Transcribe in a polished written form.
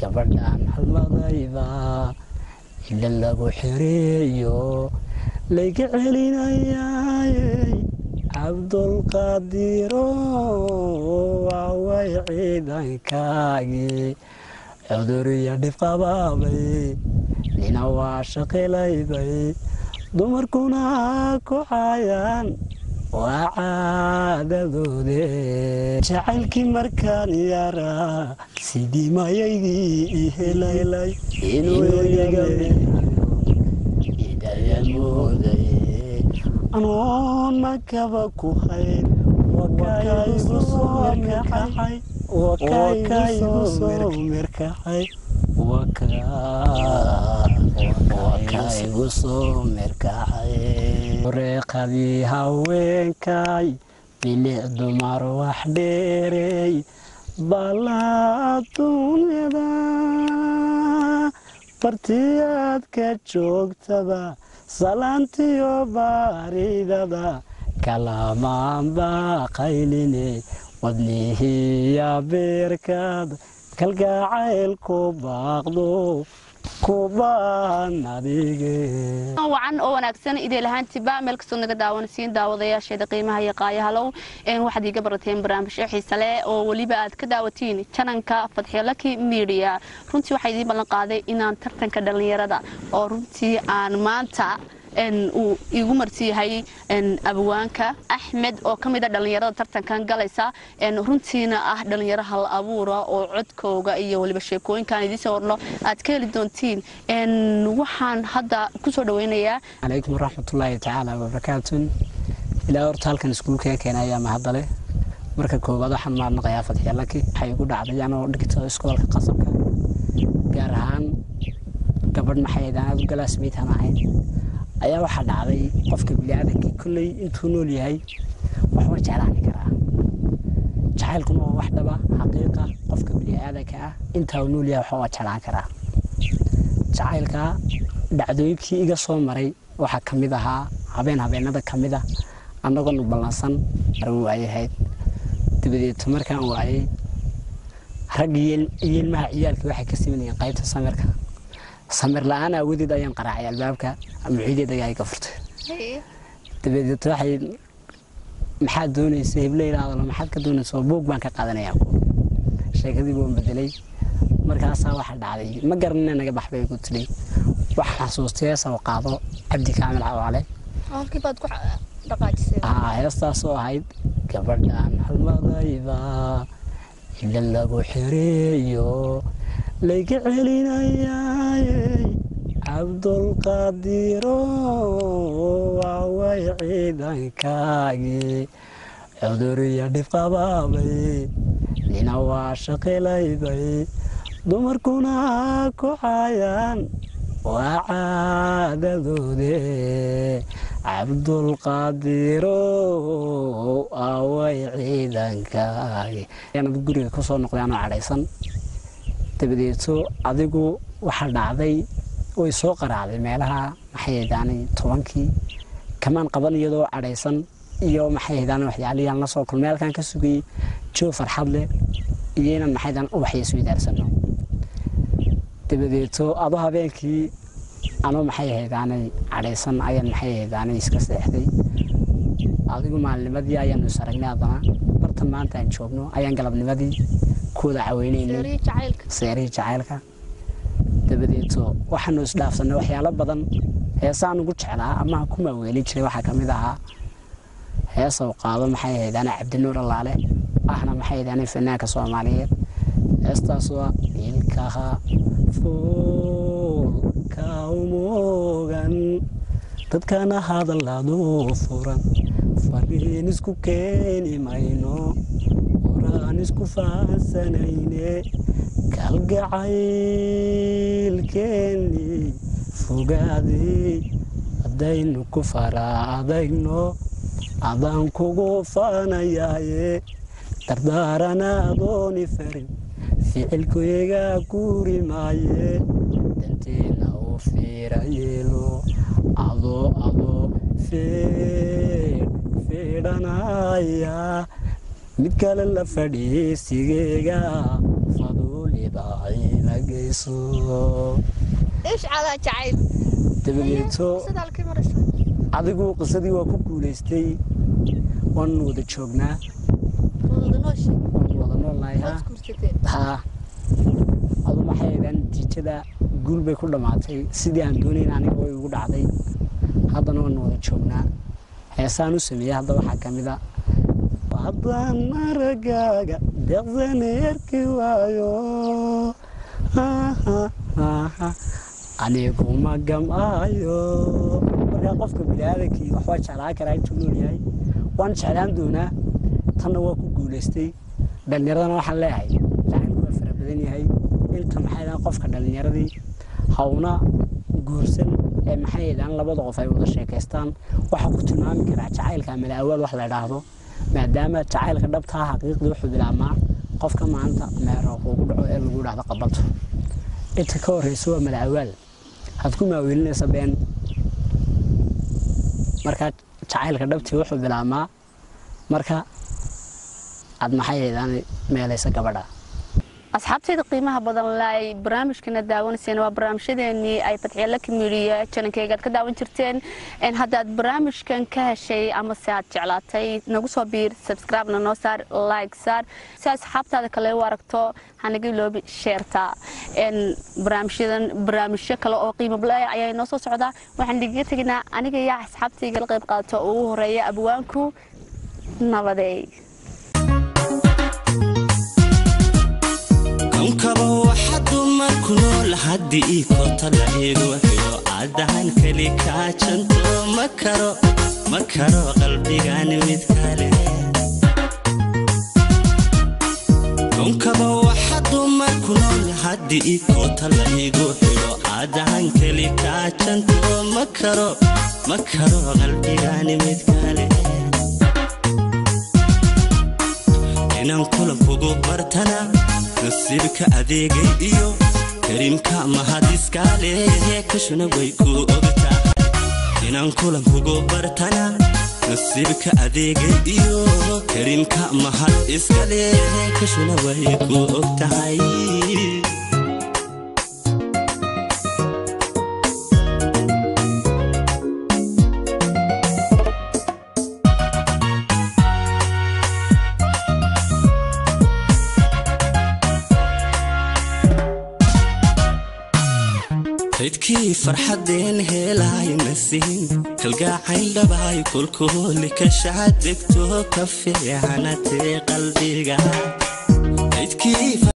Gabadhan halmadayba ila lagu xireeyo layga celinayay. Cabdulqaadiro, waaway ciidankaagii cuduriya dhib qabaabay, nina waa shaqilaybay, dumarkuna ku caayaan waa caadadoode. Jacaylkii markaan yaraa sidii mayaygii i helay, inuu iga idayamooday anoon makaba ku hayn, wakaygu soo mirkacay, wakaygu soo mirkacay, wakaygu soo mirkacay. Reeqadii haweenkay, bilic dumar wax dheerey, balaadunyada bartiyaad ka joogtaba, salaantiyo baaridada kalamaan baaqayline, wadnihiya beerkaad kalgacayl ku baaqdo kubaan adige. Wacan oo wanaagsan idee lahaantiba meel kastoo naga daawanaysiin, daawadayaasheeda qiimaha iyo qaayahalow, waxaad iiga barateen barnaamijyo xiise leh oo weliba aad ka daawatiin channelka Fadxiyo Laki Media. Runtii waxaa idiin ballan qaaday inaan tartanka dhallinyarada oo runtii aan maanta uu igu marti yahay abwaanka Axmed oo ka mid a dhallinyarada tartankan galaysa, runtiina ah dhallinyaro hal abuura oo codkooga iyo weliba sheekooyinkaan idiin soo warno aad ka heli doontiin. Waxaan hadda kusoo dhaweynayaa. Calaykum waraxmatullaahi tacaala wabarakaatun. Ilaa horta halkan iskuulkaga keenay ayaa mahadale. Marka koowaad waxaan mahadnaqayaa Fadxiya Laki. Waxay igu dhacday anoo dhigto iskoolka Qasabka, gaar ahaan gabadh maxay aad u classmate aan ahayn ayaa waxaa dhacday. Qofka biniaadankii kolley intuu nool yahay wax waa jeclaani karaa, jacaylkuna waa wax dhaba xaqiiqa. Qofka biniaadanka ah intaa uu nool yahay wax waa jeclaan karaa. Jacaylka dhacdooyinkii iga soo maray waxaa ka mid ahaa habeen habeenada ka mid ah annagoonu ballansan waayahayd. Dabadeed markaan waayay, rag iyo ilmaha ciyaalkii waxay ka simanayeen qaybta samirka. Samir la-aan aawadeed ayaan qaraacay albaabka, muciideed ayaa iga furtay. Dabadeed waxay: "Maxaad doonaysa hibleyla hadalo? Maxaad ka doonaysa?" "Buug baan ka qaadanayaa." Sheekadii baan bedelay. Markaasaa waxaa dhacday, "Ma garanina, naga bax," bay igu tidhi. Waxaan xasuustay heesa oo qaado Cabdi Kaamil Cawaale, heestaasoo ahayd gabadhan halmadayba ila lagu xireeyo layga celinayay. Cabdulqaadiro, waaway ciidankaagii cuduriya dhib qabaabay, nina waa shaqilaybay, dumarkuna ku caayaan waa caadadoode. Cabdulqaadiro, away ciidankaagi. Guriga kusoo noqday anoo cadhaysan. Dabadeeto adigu waxaa dhacday way soo qaraacday meelaha maxay ahdaanay 10kii, kamaan qaban iyadoo cadhaysan iyo maxay ahdaan waxyaalihii la soo kulmay. Halkaan ka sugayey joo farxad leh iyo inaan maxay ahdaan ubaxya isweydaarsano. Dabadeeto ado habeenkii anoo maxay ahaydaanay cadhaysan ayaan maxay ahaydaanay iska seexday. Adigu maalinimadii ayaanu is aragnay haddana bartan maanta aan joogno ayaan galabnimadii kuwada caweynaynay seerihii jacaylka. Dabadeeto waxaanu isdhaafsanay waxyaalo badan. Heesaan ugu jeclaa ama ku maaweelin jiray waxaa kamid ahaa heesa u qaado maxay ahayd ana Cabdinuur Allaale, ahna maxay ahayd ana fanaanka Soomaaliyeed. Heestaasoo ilkaha fuulka umoogan, dadkana hadalladu furan, fariin isku keeni mayno, qoraan isku fahansanayne, kalgacaylkeennii fogaadii haddaynu ku fara adayno, adaan kugu faanayaaye, dardaaran adooni farin ficilkuyga guri maaye, danteena u fiira yeelo, adoo adoo feedh feedhanaya mid kale la fadhiisigeega faduulibaa. geyso. Ish calaa jacayl. Dabadeeto Qisada halkay maraysa? Adigu qisadii waa ku guulaystay, waan wada joognaa. Wada nooshi? Waan wada noolnahay, ha. Waad guursateen? Haa, adu maxay ahaydaan, natiijada guul bay ku dhammaatay. Sidii aan doonayn aniga way igu dhacday. Haddana waan wada joognaa. Heesaan u sameeyey hadda waxaa ka mid a: haddaan aragaaga deeqsane arki waayo, anigu ma gam'aayo. Markaa qofka biniaadankii waxbaa jeclaan karaa intuu nool yahay, waan jeclaan doonaa. Tanna waa ku guulaystay. Dhallinyaradana waxaan leeyahay, jacaylku waa fara badan yahay. Inta maxay dhahaan, qofka dhallinyaradii hawna guursan ee maxay dhahaan, labada qof ay wada sheekaystaan, waxaa ku tilmaami karaa jacaylka mala awaal wax la idhaahdo, maadaama jacaylka dhabtaa xaqiiqdii wuxuu bilaabmaa qofka maanta meero kuugu dhaco ee lagu idhaahdo qabalto. Inta ka horreysa waa mala awaal had ku maaweelinaysa been. Marka jacaylka dhabtii wuxuu bilaabmaa marka aad maxay ahaydaan meelaysa gabadha. Asxaabtayda qiimaha badan laay, barnaamijkana daawanayseen waa barnaamijyadeenii ay Fadxiya Laki Media channelkayga aad ka daawan jirteen. Haddaad barnaamijkan ka heshay ama se aad jeclaatay, nagu soo biir, subscribe-na noo saar, like saar si asxaabtaada kale u aragto. Hanaga iloobi share-ta barnaamijyadan. Barnaamijyo kale oo qiimo leh ayaa inoo soo socdaa. Waxaan idiga teginaa aniga iyo asxaabtayga la qayb qaadato oo ugu horeeya abwaanku. Nabadeey. Konkaba waxa dumar ku nool haddii koota la igu xidho, adahan keli kaa janto, ma karo, ma karo qalbigan mid kale. Konkaba waxa dumar ku nool haddii koota la igu xidho, adahan keli kaa janto, ma karo, ma karo qalbigan mid kale. Inaan kulankugu bartana nasiibka adeegay iyo kariimka mahadiskale, kashuna way ku ogtahay. Inaan kulankugu bartana nasiibka adeegay iyo kariimka mahad iskale, kashuna way ku ogtahay. Kaydkii farxadeen helay nasiin kalgacayl dhabaay, kulkuuli ka shaadegto, ka fiicanatee qalbiga kaydkii.